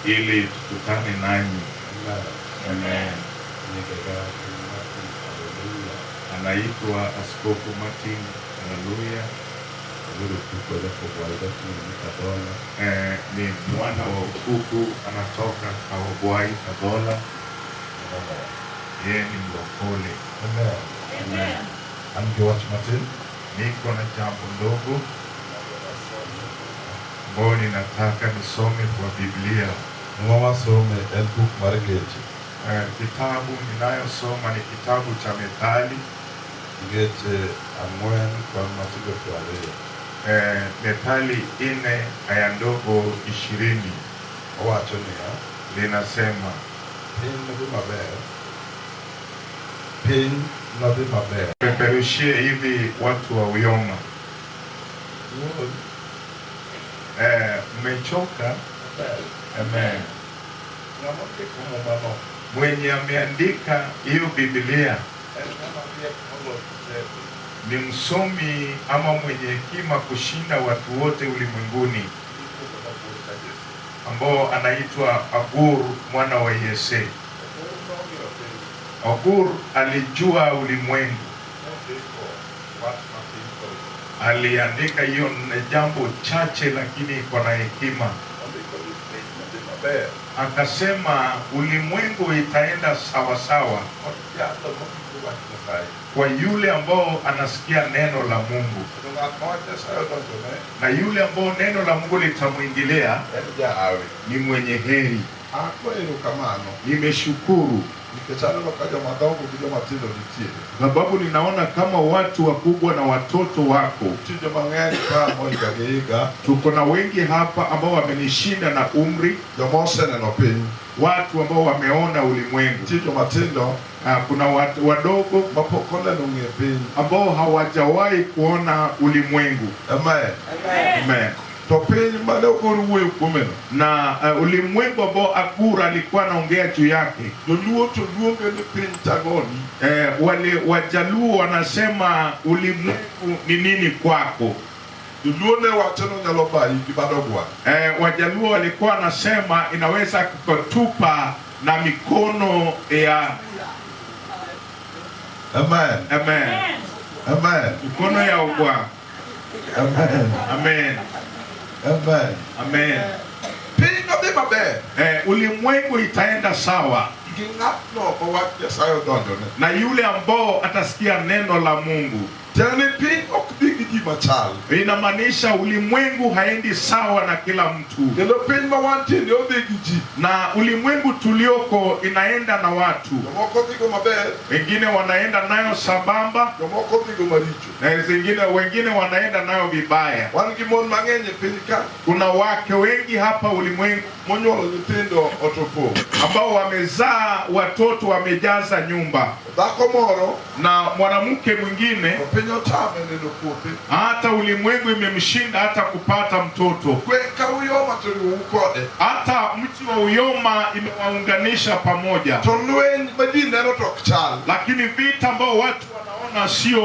Ili tukutane nanyi. Amen. Anaitwa Askofu Martin Haleluya. Ni mwana wa Ukuku, anatoka Kawabwai Kadhola. Yeye ni mlokole. Amen. An gi wach matin. Niko na jambo ndogo ambayo ninataka nisome kwa Biblia. Muma wasome en buk mar Ngeche. Kitabu ninayosoma ni kitabu cha Methali. Ngeche 4 kwan matindo 20. Methali 4 aya ndogo 20. Owacho niya, Linasema, Piny nodhi maber. Piny nodhi maber. Peperushie hivi watu wa Uyoma. Wuod Mmechoka? Amen. Ng'ama ondiko Mumano Mwenye ameandika hiyo Biblia en ng'ama riek moloyo ji te. Ni msomi ama mwenye hekima kushinda watu wote ulimwenguni, Iluongo ni Agur ka Jesse. Ambao anaitwa Agur mwana wa Yese. Agur nong'iyo piny. Agur alijua ulimwengu, Nondiko wach matin to aliandika hiyo ni jambo chache, lakini iko na hekima. Ondiko ni piny nodhi maber. Akasema ulimwengu itaenda sawasawa Kod jalo mowinjo wach Nyasaye. Kwa yule ambao anasikia neno la Mungu, Kendo ng'at ma wach Nyasaye odonjone na yule ambao neno la Mungu litamwingilia en jaawi. Ni mwenye heri. Ago erokamano Nimeshukuru nikech aneno ka joma dongo gi joma tindo nitie. Sababu ninaona kama watu wakubwa na watoto wako. Nitie joma ng'eny ka mohiga gi higa, Tuko na wengi hapa ambao wamenishinda na umri, joma oseneno piny. Watu ambao wameona ulimwengu. Nitie joma tindo Kuna watu wadogo mapok oneno ng'e piny. Ambao hawajawahi kuona ulimwengu. Amen. Amen. To piny mane Ogur wuoyo kuomeno, Na ulimwengu ambao Agur alikuwa anaongea juu yake, joluo to luonge ni piny tagoni. Wale Wajaluo wanasema ulimwengu ni nini kwako? Joluo ne wacho ni onyalo bayi gi bad ogwang'. Wajaluo walikuwa wanasema inaweza kukutupa na mikono ya Amen. Amen. Amen. Mikono ya ogwang'. Amen. Amen. Amen. Amen. Piny nodhi maber Ulimwengu itaenda sawa gi ng'atno ma wach Nyasaye odonjone. Na yule ambao atasikia neno la Mungu. Tiende ni piny ok dhi gi ji machal. Inamaanisha ulimwengu haendi sawa na kila mtu, Kendo piny ma wantie ni odhi gi ji. Na ulimwengu tulioko inaenda na watu. Jomoko dhigo maber, Wengine wanaenda nayo sambamba jomoko dhigo maricho. Na zingine wengine wanaenda nayo vibaya. Wan gi mon mang'eny e piny ka Kuna wake wengi hapa ulimwengu monyuolo nyithindo ot opong'. Ambao wamezaa watoto wamejaza nyumba, Dhako moro na mwanamke mwingine to piny otame neno puothe. Hata ulimwengu imemshinda hata kupata mtoto. Gweng' ka Uyoma to riwou kode. Hata mji wa Uyoma imewaunganisha pamoja, To lweny ma ji neno to ok chal. Lakini vita ambao watu wanaona sio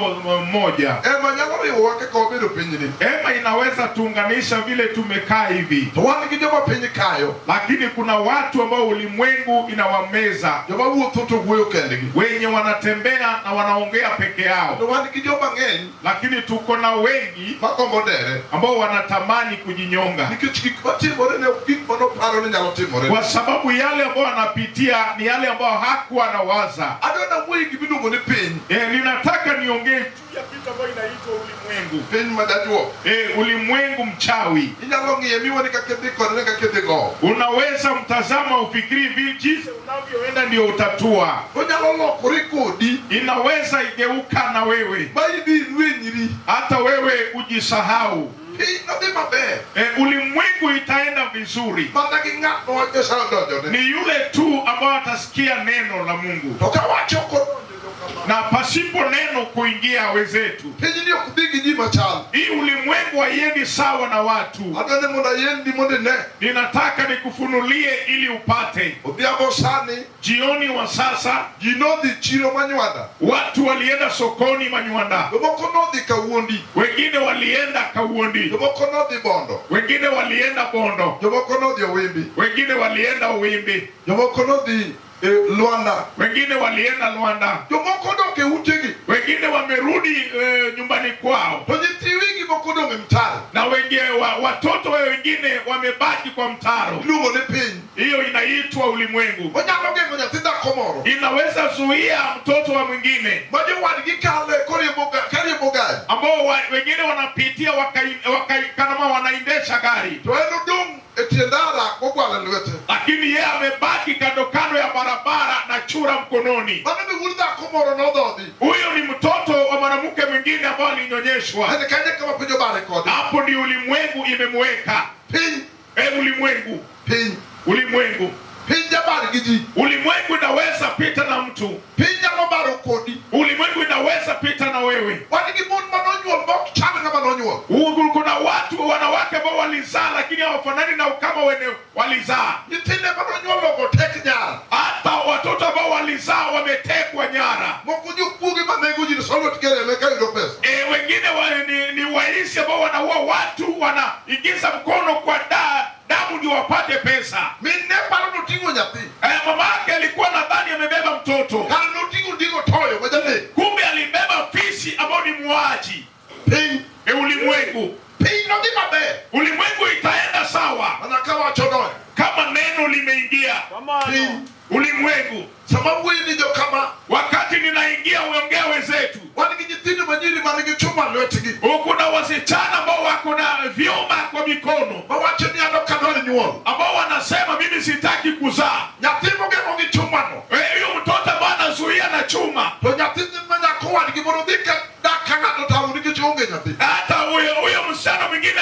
moja. Ema nyalo riwowa kaka wabedo pinyni. Ema inaweza tuunganisha vile tumekaa hivi, To wan gi joma piny kayo. Lakini kuna watu ambao ulimwengu inawameza, Joma wuotho to wuoyo kendgi. Wenye wanatembea na wanaongea peke yao. To wan gi joma ng'eny Lakini tuko na wengi magombo dere. Ambao wanatamani kujinyonga, Nikech gik matimore ne ok gik manoparo ni nyalo timore. Kwa sababu yale ambayo wanapitia ni yale ambayo hakuwa anawaza. Adwa nawuoyi gimiluongo ni piny. Ninataka niongee juu ya kitu ambayo inaitwa ulimwengu. Piny ma jajuok. Ulimwengu mchawi. Inyalo ng'iye miwuo kaka idhi kode ne kaka idhi go. Unaweza mtazama ufikiri vile jinsi unavyoenda ndio utatua. Onyalo lokore kodi. Inaweza igeuka na wewe. Ma idhi irwenyri. Hata wewe ujisahau. Piny nodhi maber. Ulimwengu itaenda vizuri. Mana gi ng'at ma wach Nyasaye odonjone. Ni yule tu ambao atasikia neno la Mungu. To ka wach ok odonjo jo kama. Na pasipo neno kuingia wenzetu, Pinyni ok dhi gi ji machal. Hii ulimwengu haiendi sawa na watu. Adwa ni mondo ayendi mondo ine. Ninataka nikufunulie ili upate. Odhiambo sani Jioni wa sasa ji nodhi chiro Manywanda. Watu walienda sokoni Manywanda, Jomoko nodhi Kawuondi. Wengine walienda Kawuondi, Jomoko nodhi Bondo. Wengine walienda Bondo, Jomoko nodhi Owimbi. Wengine walienda Uwimbi, Jomoko nodhi e Lwanda. Wengine walienda Lwanda, Jomoko dok e utegi. Wengine wamerudi nyumbani kwao, To nyithi wigi moko odong' e mtaro. Na wengine watoto wa wengine wamebaki kwa mtaro. Iluongo ni piny. Hiyo inaitwa ulimwengu. Onyalo geng'o nyathi dhako moro. Inaweza zuia mtoto wa mwingine Ma jowadgi kale kariembo gari. Ambao wengine wanapitia kama wanaendesha gari. To en odong' e tie ndara gogwalo e lwete. Lakini yeye amebaki kando kando ya barabara na chura mkononi. Mano be wuod dhako moro nodhodhi. Huyo ni mtoto wa mwanamke mwingine ambao alinyonyeshwa. En kanye kama piny obare kode. Hapo ndio ulimwengu imemweka. Piny. Ulimwengu. Piny. Ulimwengu. Piny jabar gi ji. Ulimwengu inaweza pita na mtu. Piny nyalo baro kodi. Ulimwengu inaweza pita na wewe. Wan gi mon manonyuol ma ok chal ng'ama nonyuol. Kuna watu wanawake ambao walizaa lakini hawafanani na kama wene walizaa. Nyithinde manonyuol ogo tek nyara. Hata watoto ambao walizaa wametekwa nyara. Moko jokuoge manego ji to solwet gereme ka yudo pesa. Wengine ni waisi ambao wanaua watu, wanaingiza mkono kwa damu ndio wapate pesa. Min ne paro noting'o nyathi. Mama yake alikuwa nadhani amebeba mtoto. Kare noting'o ndigo toyo ma janek. Kumbe alibeba fisi ambao ni muuaji. Piny. Ulimwengu. Piny nodhi maber. Ulimwengu itaenda sawa. Mana ka wacho donjo. Kama neno limeingia. Piny. Ulimwengu. Sama wuoyi ni jokama. Wakati ninaingia uongea wenzetu. Wan gi nyithindo manyiri man gi chuma lwetgi. Kuna wasichana ambao wako na vyuma kwa mikono. Mawacho ni an ok adwar nyuol. Ambao wanasema mimi sitaki kuzaa. Nyathi mogeng'o gi chuma no. Huyo mtoto ambaye anazuia na chuma. To nyathi ma nyako wadgi mondo dhi ka dak ka ng'ato tamo nikech onge nyathi. Hata huyo msichana mwingine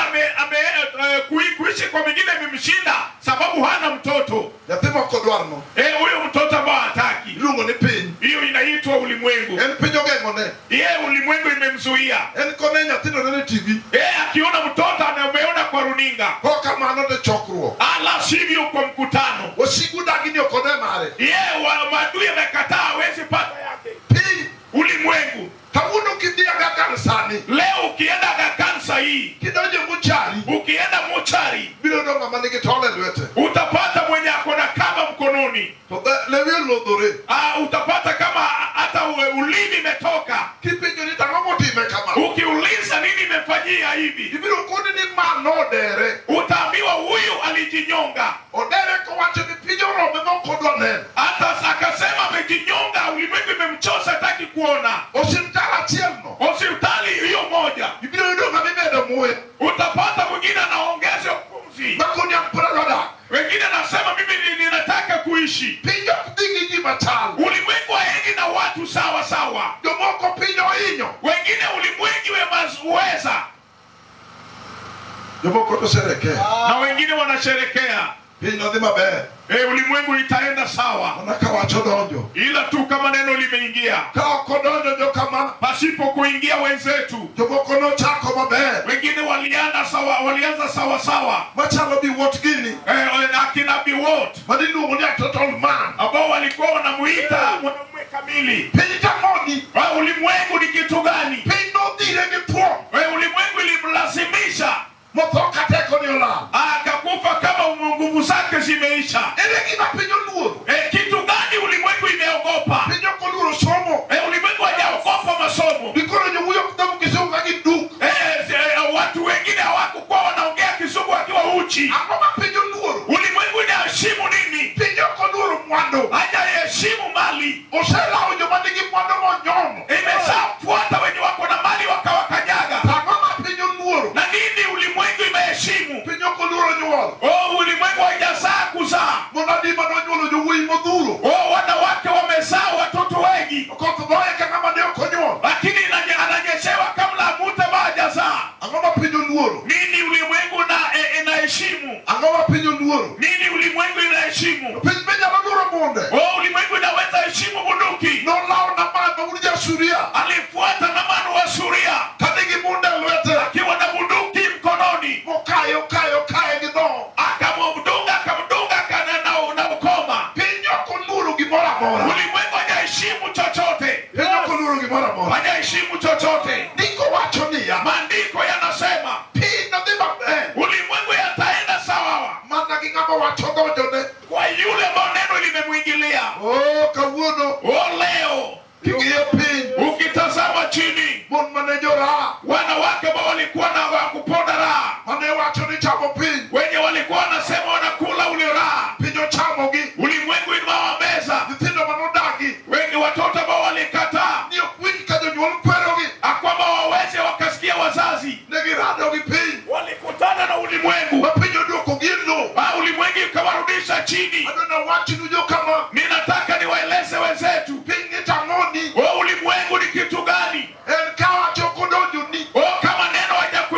kuishi kwa mwingine imemshinda sababu hana mtoto. Nyathi moko dwar no. Huyo mtoto ambao hataki. Iluongo ni piny. Hiyo inaitwa ulimwengu. En piny ogeng'one. Yeye ulimwengu imemzuia. En kone nyathino neno e TV. Akiona mtoto anameona kwa runinga. Kok kamano to chokruok. Ala sivyo kwa mkutano. Wasigu dagi ni ok one mare. Yeye maadui amekataa hawezi pata yake. Piny. Ulimwengu. Kawuono kidhi Aga Khan sani. Leo ukienda Aga Khan sahi. Kidonjo mochari. Ukienda mochari. Biro yudo ng'ama nigi tol e lwete. Utapata mwenye ako na kamba mkononi. To lewi olodhore. Utapata kama hata ulimi imetoka. Kipenjo ni tang'o motime kama. Ukiuliza nini imefanyia hivi. Ibiro koni ni ma nodere. Utaambiwa huyu alijinyonga. Odere kowacho ni piny orome ma ok odwa neno. Hata akasema amejinyonga, ulimwengu imemchosa hataki kuona. Osiptal achiel no. Hospitali hiyo moja. Ibiro yudo ng'ama imedo muya. Utapata mwingine anaongeza pumzi. Makoni an pod adwa dak. Wengine anasema mimi ninataka kuishi. Piny ok dhi gi ji machal. Ulimwengu haendi na watu sawa sawa. Jomoko piny ohinyo. Wengine ulimwengu wemaweza. Jomoko to sherekea. Na wengine wanasherekea. Piny nodhi maber. Ulimwengu itaenda sawa. Mana ka wach odonjo. Ila tu kama neno limeingia. Ka ok odonjo jokama. Pasipo kuingia wenzetu. Jomoko nochako maber. Wengine walianza sawa sawa. Machalo Biwott gini. Akina Biwott. Maniluongo ni a total man. Ambao walikuwa wanamuita mwanamume kamili. Piny tang'oni. Ulimwengu ni kitu gani? Piny nodhire gi thuon. Ulimwengu ilimlazimisha. Motho ka teko ni olal. Akakufa kama nguvu zake zimeisha. Ere gima piny oluoro? Kitu gani ulimwengu imeogopa? Piny ok oluoro somo. Ulimwengu hajaogopa masomo. Dikoro jowuoyo ok kizungu ka giduk. Watu wengine hawakuwa wanaongea kizungu wakiwa uchi. Ang'o ma piny oluoro? Ulimwengu inaheshimu nini? Piny ok oluoro mwandu. Hajaheshimu mali. Oselawo joma nigi mwandu monyono. Imeshafuata wenye wako na mali wakawakanyaga. Ang'o ma piny oluoro? Na nini ulimwengu imeheshimu? Piny ok oluoro nyuol. Oh, ulimwengu haijazaa kuzaa. Mon adi mane onyuolo jowuoyi modhuro. Oh, wanawake wamezaa watoto wengi. Koth goye ka ng'ama ne ok onyuol. Lakini ananyeshewa kabla mtu ambaye hajazaa. Ang'o ma piny oluoro? Nini ulimwengu inaheshimu? Ang'o ma piny oluoro? Nini ulimwengu inaheshimu? Piny be nyalo luoro bunde. Oh, ulimwengu inaweza heshimu bunduki. Nolawo Naman ma wuod Jasuria Alifuata Naamani wa Suria ka nigi bunde e lwete akiwa na bunduki mkononi, mokaye okaye okaye gi dho. Akamdunga, akamdunga kana na ukoma. Piny ok oluoro gimoro amora. Ulimwengu hajaheshimu chochote, Piny ok oluoro gimoro amora. Hajaheshimu chochote. Ndiko wacho niya, Maandiko yanasema piny nodhi maber ulimwengu yataenda sawawa mana gi ng'ama wacho donjone. Kwa yule ambao neno limemwingilia. Oh, kawuono O, leo king'iyo piny, ukitazama chini, mon mane joraha wanawake ambao walikuwa na wa kuponda raha, mane wacho ni chamo piny, wenye walikuwa wanasema wanakula ule raha, piny ochamogi. Ulimwengu inawameza. Nyithindo manodagi Wengi watoto ambao walikataa ni ok winj ka jonyuol kwerogi, akwamba waweze wakasikia wazazi, ne girado gi piny walikutana na ulimwengu, ma piny oduokogi e lowo. Ah, ulimwengu ikawarudisha chini. Adwa nawachnu jokama, Ninataka niwaeleze wenzetu, piny ni tang'oni o, ulimwengu ni kitu gani? en ka wach ok odonjoni. O, kama neno hajakuingilia.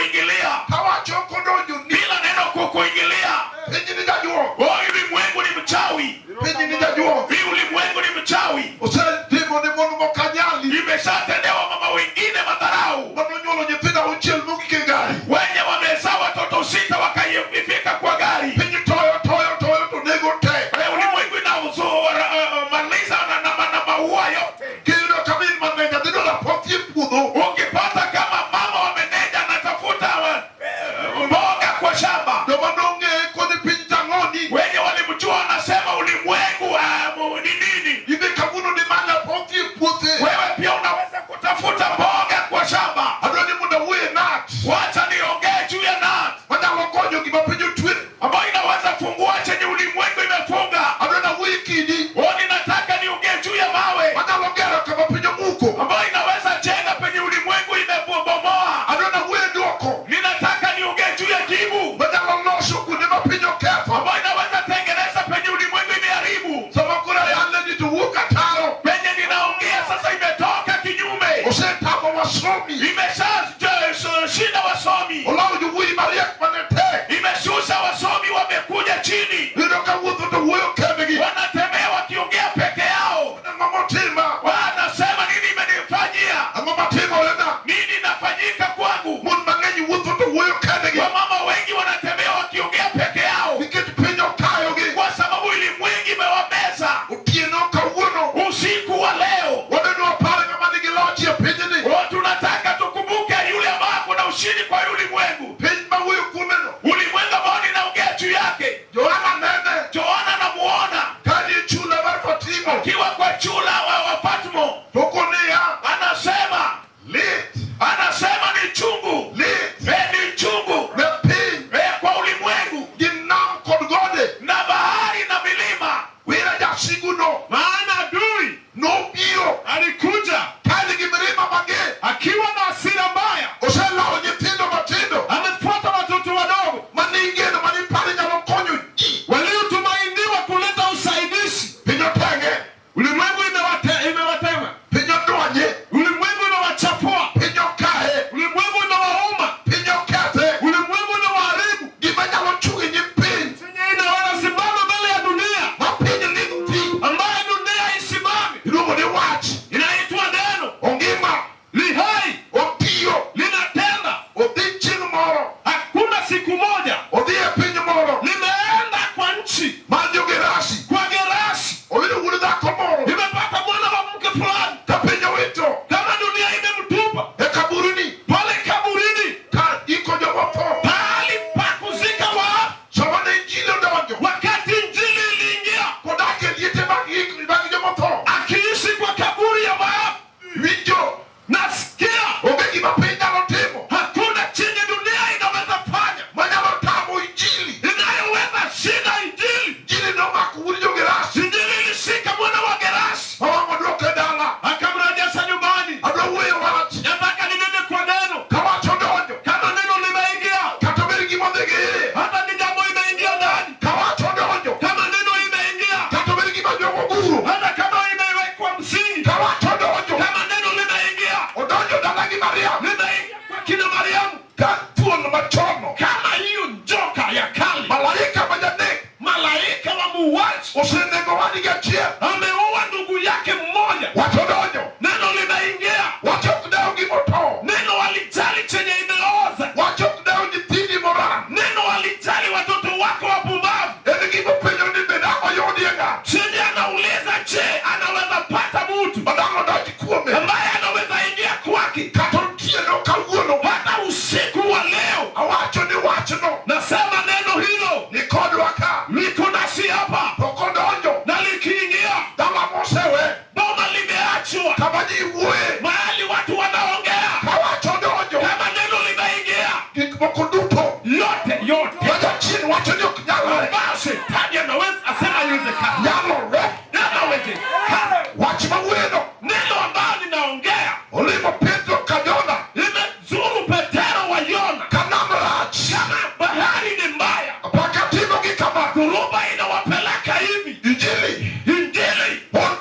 Dhoruba inawapeleka hivi. Injili. Injili, Hono.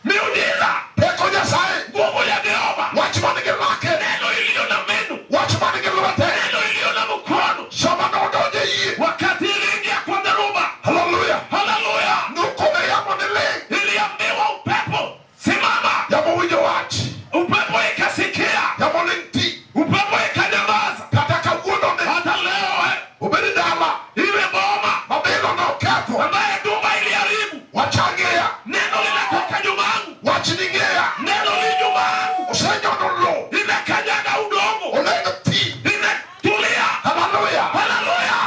miujiza, Teko Nyasaye. Nguvu ya Jehova, Wach man gi lake. Neno iliyo na meno, Wach man gi lwete. Neno iliyo na mkono. Sama nodonjo e yie. Wakati iliingia kwa dhoruba, Haleluya. haleluya, Nokone yamo ni ling'. iliambiwa upepo, simama. Yamo winjo wach. Upepo ikasikia, Yamo ling' ti. Upepo ikanyamaza. Kata kawuono ni. Hata leo Obed dala. Iwe boma Mabilo noketho. Ambaye duma iliharibu, Wach ang'eya. Neno linatoka nyuma yangu, Wach ni ng'eya. Neno li nyuma yangu, Osenyono lowo. Imekanyaga udongo, Oling' ti. Imetulia. Haleluya. Haleluya.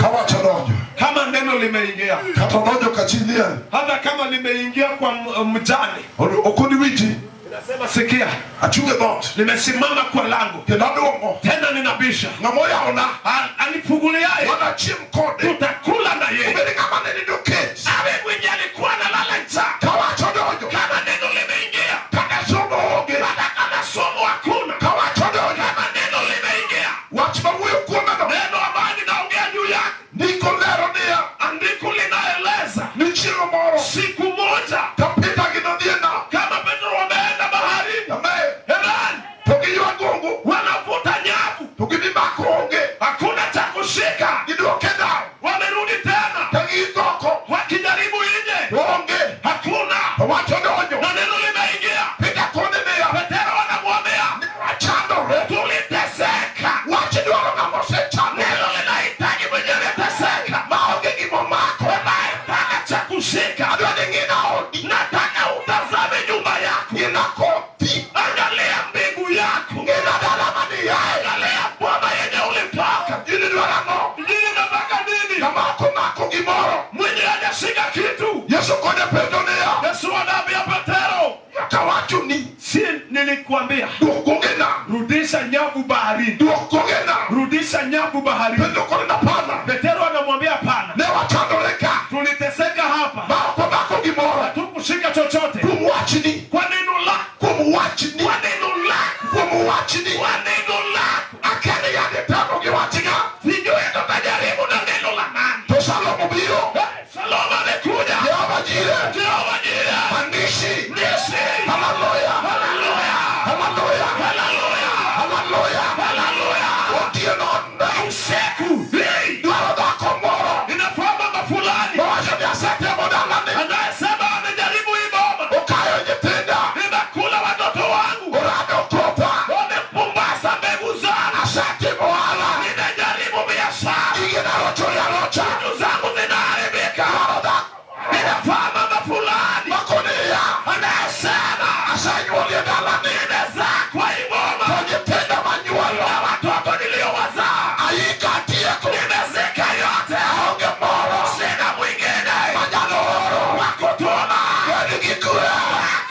Kawacho donjo. Kama neno limeingia, Kata donjo kachi liel. Hata kama limeingia kwa mjane, Ok oniwinji. Inasema sikia, Achung' e dhoot. Nimesimama kwa lango Kendo aduong'o. tena ninabisha. Ng'ama oyawona. Anifunguliaye Wanachiem kode. tutakula na yeye. Obed ng'ama ne nindo kech. Awe mwenye alikuwa analala njaa, Kawacho donjo. Kama neno limeingia, Kata somo onge. Hata kama somo hakuna, Kawacho donjo. Kama neno limeingia, Wach mawuoyo kuomeno. Neno ambayo ninaongea juu yake, Ndiko lero niya. Andiko linaeleza ni chieng' moro siku moja ka Peter gi nodhi e nam. Kama Petro wameenda baharini, Amen. Amen. To giywa gongo. Wanavuta nyavu, To gidhi mako onge. Hakuna cha kushika. Gidwoke nam. Wamerudi tena. To gikoko. Wakijaribu nje. To onge. Hakuna. To wach odonjo. Na neno limeingia. Peter kone niya. Petero anamwambia, Ne wachandore. Tuliteseka. Wach dwaro ng'ama osechando. Neno linahitaji mwenye ameteseka. Maonge gimomako. Ambaye mpaka cha kushika. Adwa ni ng'ina odi. Nataka utazame nyumba yako. Ng'ina kothi. Angalia mbingu yako. Ng'ina dala maniaye. Angalia boma yenye ulitoka. Injili dwaro ang'o? Injili inataka nini? Ng'ama ok omako gimoro. Mwenye hajashika kitu. Yesu kone Petro niya. Yesu anaambia Petero, Nyaka wachoni. Si nilikuambia Duok goge nam. Rudisha nyavu baharini. Duok goge nam. Rudisha nyavu baharini. Petro kone hapana. Petero anamwambia hapana. Ne wachandore ka. Tuliteseka hapa. Ma ok omako gimoro. Hatukushika chochote. Kuom wachni. Kwa neno lako. Kuom wachni. Kwa neno lako. Kuom wachni. Kwa neno lako. Akia ni yadhe temo gi wach ng'a. Sijui tutajaribu na neno la nani. To Salomo biro. Salomo amekuja. Jehova Jireh. Jehova Jireh. Andishi. Nisi. Haleluya. Haleluya. Haleluya. Haleluya. Haleluya. Haleluya. Otieno ne. Usiku. Hey. Dwaro dhako moro. Inafaa mama fulani. Mawacho ni asetemo dalani. Anayesema amejaribu hii boma. Okayo nyithinda. Nimekula watoto wangu. Orado kotha. Wamepumbaza mbegu zangu. Asetimo ohala. Nimejaribu biashara. Gigena rochore arocha. Vitu zangu zinaharibika. Dwaro dhako. Inafaa mama fulani. Makonia. Anayesema asenyuolie dalani. Nimezaa kwa hii boma. To nyithinda manyuolo. Na watoto niliowazaa. Aika atieko. Nimezika yote. Aonge moro. Sina mwingine. Manyalo oro. Wa kutuma. Bed gi kwe.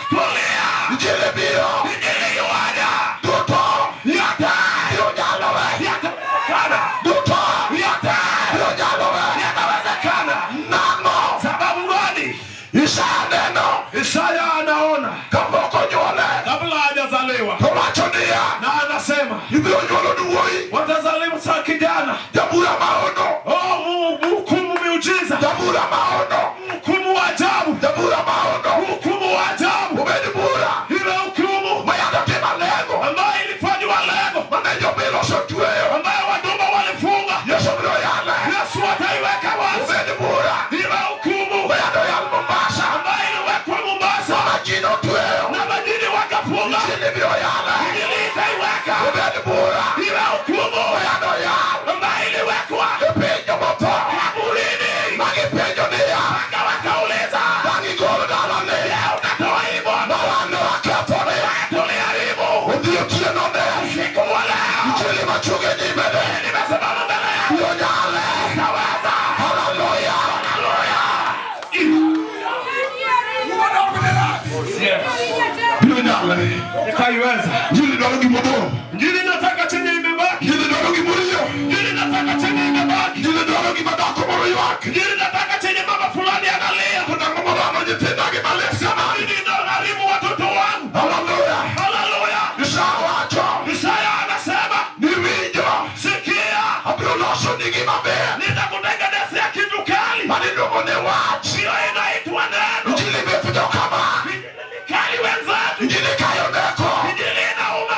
Tulia. Injili biro. Injili yuaja. Duto. Yote. Biro nyalore. Yatawezekana. Duto. Yote. Biro nyalore. Yatawezekana. Nang'o? Sababu gani? Isaya neno. Isaya anaona. Kapok onyuole. Kabla hajazaliwa. To wacho niya. Na anasema. Ibiro nyuolo wuoyi. Watazaliwa sa kijana. Jabura maono. Oh, mhukumu miujiza. Jabura maono. Mhukumu wa ajabu. Jabura maono. Mhukumu wa ajabu. Obed bura. Ile hukumu Mayalo timo lego. ambayo ilifanywa lego. Mane jobilo osetweyo. Ambayo wadumba walifunga. Yesu biro yale. Yesu ataiweka wazi. Obed bura. Ile hukumu Mayalo yal Mombasa. ambayo iliwekwa Mombasa. Majini otweyo. Na majini wakafunga. Injili biro yale. Injili itaiweka. Obed bura. Ile hukumu Mayalo yal. ambayo iliwekwa E piny jomotho. kaburini. Magipenjo niya. Mpaka wakauliza. Dang' igolo dalani. Je, utatoa hii boma? Ma wan ne wakethore. Tuliharibu. Odhi otieno ne. Usiku wa leo. Injili machung' e nyime ne. Nimesimama mbele yako. Biro nyale. Utaweza. Haleluya. Haleluya. Biro nyale. Nitaiweza. Injili dwaro gimodong'. Injili nataka chenye imebaki. Injili dwaro gimoriyo. Injili nataka chenye imebaki. Injili dwaro gima dhako moro ywak. Injili nataka chenye mama fulani analia. To nang'o moramo nyithinda gi malesa? Injili inaharibu watoto wangu. Haleluya. Haleluya. Isaya wacho. Isaya anasema Ni winjo. Sikia. Nigi maber. Nitakutengenezea kitu kali. Mane iluongo ni wach. Hiyo inaitwa neno. Injili imefika kama. Injili ni kali wenzetu. Injili kayo neko. Injili inauma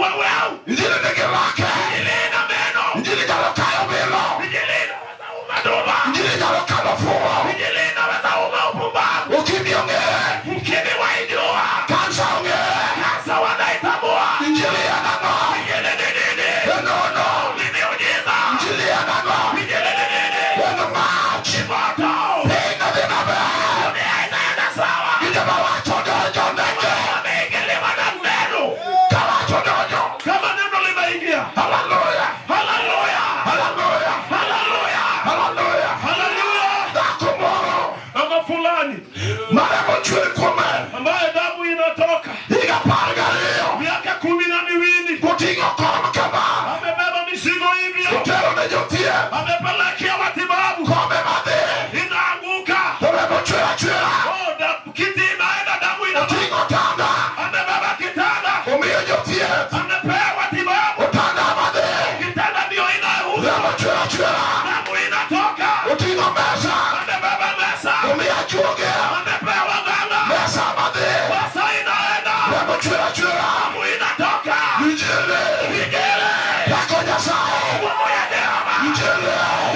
wewe. Injili nigi lake. Injili ina meno. Injili nyalo kayo bilo. Injili inaweza uma duma. Injili nyalo kalo fuwo. Injili inaweza uma upumbavu. Ukimwi ong'ere. Ukimwi waijua. Kansa ong'ere. Kansa wanaitambua. Injili en ang'o? Injili ni nini? En hono. Ni miujiza. Injili en ang'o? Injili ni nini? En mach. Ni moto. Piny odhi maber. Dunia inaenda sawa. Gi joma wacho donjo nege. Wameingiliwa na neno. Ka wacho donjo. Kama neno limeingia. Haleluya. Haleluya. Haleluya. Haleluya. Haleluya. Haleluya. Dhako moro Mama fulani mane mochwer kuome ambaye damu inatoka higa 12 miaka 12 koting'o kom kama amebeba mizigo hivyo, otero ne jothieth amepelekea matibabu, kome madhi inaanguka. to remo chwer achwera. Oh, kiti inaenda, damu ina Oting'o otanda amebeba kitanda, omiyo jothieth amepewa tibabu, otanda madhi kitanda ndio inayouzwa, remo chwer achwera. damu inatoka, Oting'o mesa amebeba mesa, omiyo ajuoge amepewa ganga, mesa madhi mesa inaenda, remo chwer achwera. damu inatoka. Injili Injili, teko Nyasaye. nguvu ya Jehova, Injili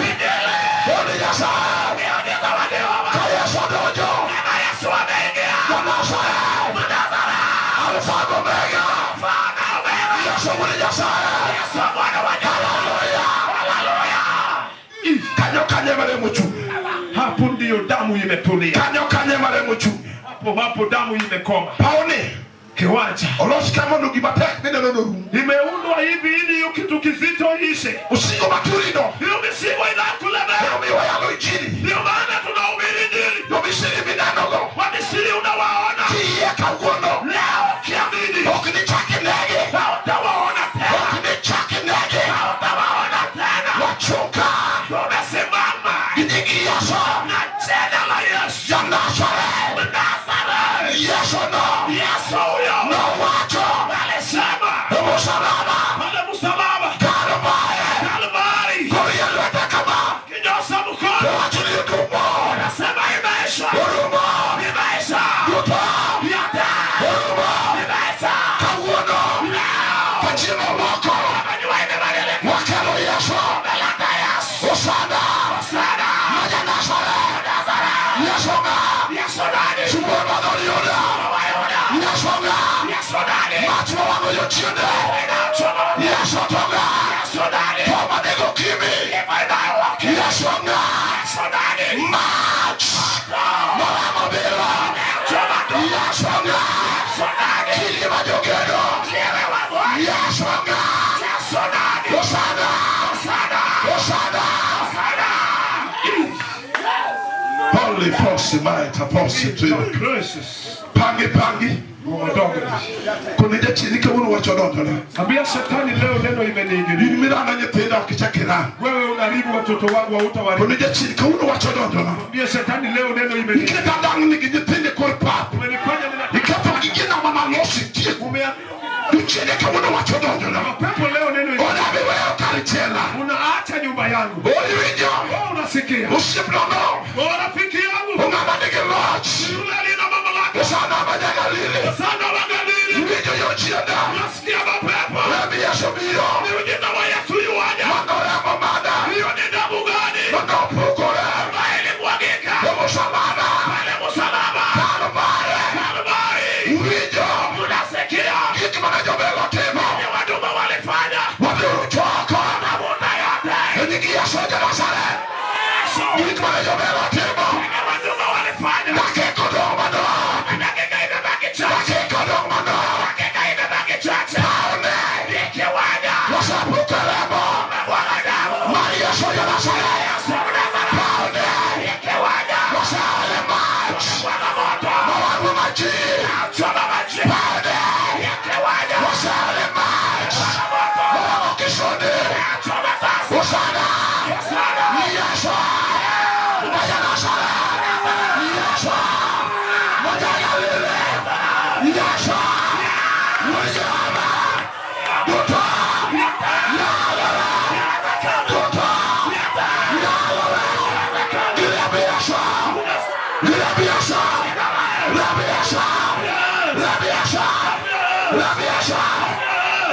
Injili, honi Nyasaye. miujiza wa Jehova. Ka Yesu odonjo Kama Yesu ameingia jo-Nazareth Nazareth, Alfa gi Omega. Alfa na Omega, Yesu wuod Nyasaye. Yesu mwana wa Jehova. Haleluya. Haleluya. Kanyo kanye mare mochung'. Hapo ndiyo damu imetulia, Kanyo kanye mare mochung'. hapo hapo damu imekoma. Pawni Kiwanja olos ka mondo gima tek mineno no rum. imeundwa hivi ili hiyo kitu kizito ishe. Osigo maturino Hiyo mizigo inakulemea, emomiyo wayalo injili. ndio maana tunahubiri Injili. Jo-Misri minenogo Wamisri unawaona kiyie kawuono leo, ukiamini ok nichak inegi. hautawaona tena, Ok nichak inegi. hautawaona tena. Wachung' ka Tumesimama gi nying Yesu na jina la Yesu ja-Nazareth. Nazareth. Yesu no Yesu huyo nowacho alisema e musalaba pale msalaba Kalvario Kalvari, korie lwete kama kinyosha mkono towacho ni orumo. anasema imeisha, Orumo. imeisha Duto yote, orumo. imeisha Kawuono leo. ka chiemo moko Kama jua imebadilika, wakelo Yesu. leta Yesu Hosana sana ma ja-Nazareth. Nazareth. Yesu ng'a? Yesu nani? Sibuor ma dhood Juda. Wa Yuda. Yesu ng'a? Yesu nani? Mach mowang'o jochiende. Inachoma. Yesu to ng'a? Yesu nani? Tho manego okimi. Kifo inayowaka. Yesu ng'a? Yesu nani? Mach mowang'o bilo. Inachoma. Yesu ng'a? Yesu nani? Kidi ma jogedo. Kiwe wa Bwana. Yesu ng'a? Yesu nani? Hosana. Hosana. Hosana. Hosana. Holy force might apostle to you. Gracious. Pangi pangi. Koni jachien kawuono wach odonjona. Ambia shetani leo neno imeniingilia. In mirano nyithinda ok ichak iran. Wewe unaharibu watoto wangu hautawaharibu. Koni jachien kawuono wach odonjona. Ambia shetani leo neno imeniingilia. Iketa dang'ni gi nyithindi kor pap. Umenifanya nina Iketho gigena mana losi tieko. umeambiwa Jochiende kawuono wach odonjona. mapepo leo neno ime- Oda miweyo kar jela. Unaacha nyumba yangu. Oiwinjo. Wewe unasikia. Osiepnano. Wewe rafiki yangu. Ong'ama nigi loch. Yule aliye na mamlaka. Hosana ma ja-Galili. Sana wa Galili. Iwinjo jochiende. Unasikia mapepo. Remb Yesu biro. Miujiza wa Yesu yuaja. Mano remo mana. Hiyo ni damu gani? Mano pukore. Ambayo ilimwagika E musalaba. pale msalaba. Kalvario. Kalvari. Uwinjo. Unasikia. Gik mane jobelo timo. Ni waduma walifanya. Wadhiuru choko. Mavuno yote. E nying Yesu ja-Nazareth. Yesu. Gik mane jobelo timo. Ni waduma walifanya. Dakika odong' manok. Dakika imebaki chache. Dakika odong' manok. Dakika imebaki chache. Paone. Nikiwaja. Wasepuko remo. Umemwaga damu. Mar Yesu ja-Nazareth. Yesu Mnazareti. Paone. Nikiwaja. Waseole mach. Umemwaga moto. Mowang'o maji. Choma maji. Paone. Nikiwaja. Waseole mach. Umemwaga moto. Mowang'o kisonde. Choma basi. Hosana. Hosana. Yesu. Ma ja-Nazareth. Yesu. Ma ja-Galili. Yesu. Wuod Jehova. Duto. Nyalore. Duto.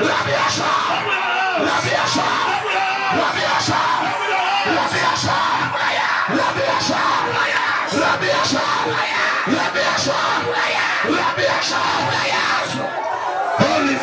Rabiasha. Rabiasha. Rabiasha. Rabiasha. Rabiasha. Rabiasha. Rabiasha. Rabiasha. Holy